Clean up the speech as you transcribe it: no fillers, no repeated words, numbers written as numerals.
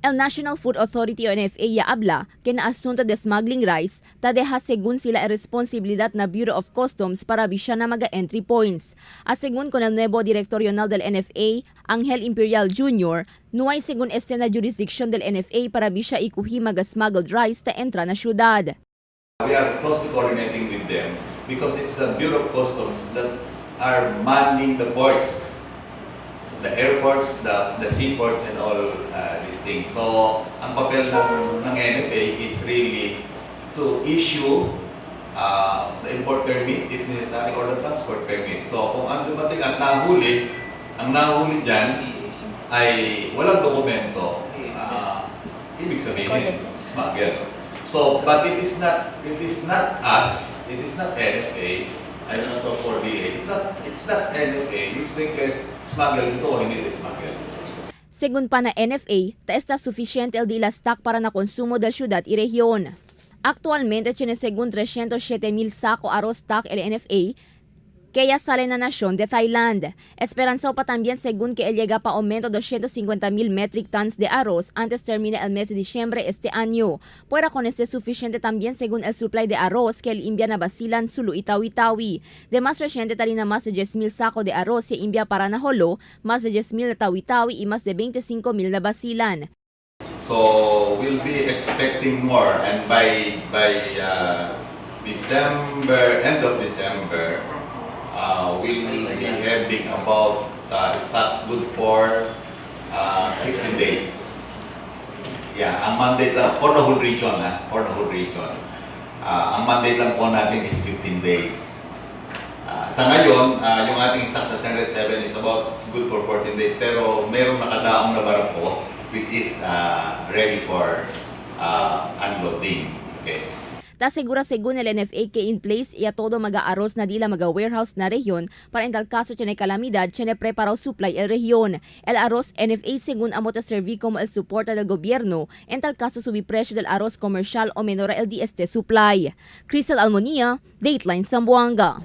El National Food Authority o NFA ya habla que na asunto de smuggling rice ta deja según sila el responsabilidad na Bureau of Customs para bisya na maga entry points. A según con el nuevo director regional del NFA, Angel Imperial Jr., no hay según este na jurisdicción del NFA para bisya ikuhi maga smuggled rice ta entra na syudad. We are closely coordinating with them because it's the Bureau of Customs that are manning the ports, the airports, the seaports, and all these things. So, ang papel ng NFA is really to issue the import permit if necessary or the transport permit. So, kung ang dumating at nahuli, ang nahuli dyan ay walang dokumento, ibig sabihin, smuggle. So, but it is not us, it is not NFA, I don't know for DA, it's not NFA which declares smuggle ito o hindi ito smuggle. Según pa na NFA, ta está suficiente el dila stock para na consumo del ciudad y región. Actualmente tiene según 307 mil saco arroz stock el NFA que ya sale na nación de Thailand. Esperanza pa también según que él llega pa aumento 250 mil metric tons de arroz antes termine el mes de diciembre este año. Puera con este suficiente también según el supply de arroz que el envía na Basilan, Sulu y Tawi-Tawi. De más reciente talina más de 10 mil saco de arroz se envía para na Jolo, más de 10 mil na Tawi-Tawi y más de 25 mil na Basilan. So, we'll be expecting more and by December, end of December, we'll be having about stocks good for 16 days. Yeah, ang mandate lang for the whole region, ha, for the whole region. Ang mandate lang po natin is 15 days. Sa ngayon, yung ating stocks at 107 is about good for 14 days, pero merong nakadaong na barko which is ready for unloading. Okay. Ta segura según el NFA que in place ya todo maga arroz na dila maga warehouse na rehiyon para en tal caso tiene calamidad tiene preparado supply el región. El arroz NFA según amo ta servi como el soporte del gobierno en tal caso subi precio del arroz comercial o menor el DST supply. Crystal Almonia, Dateline Zamboanga.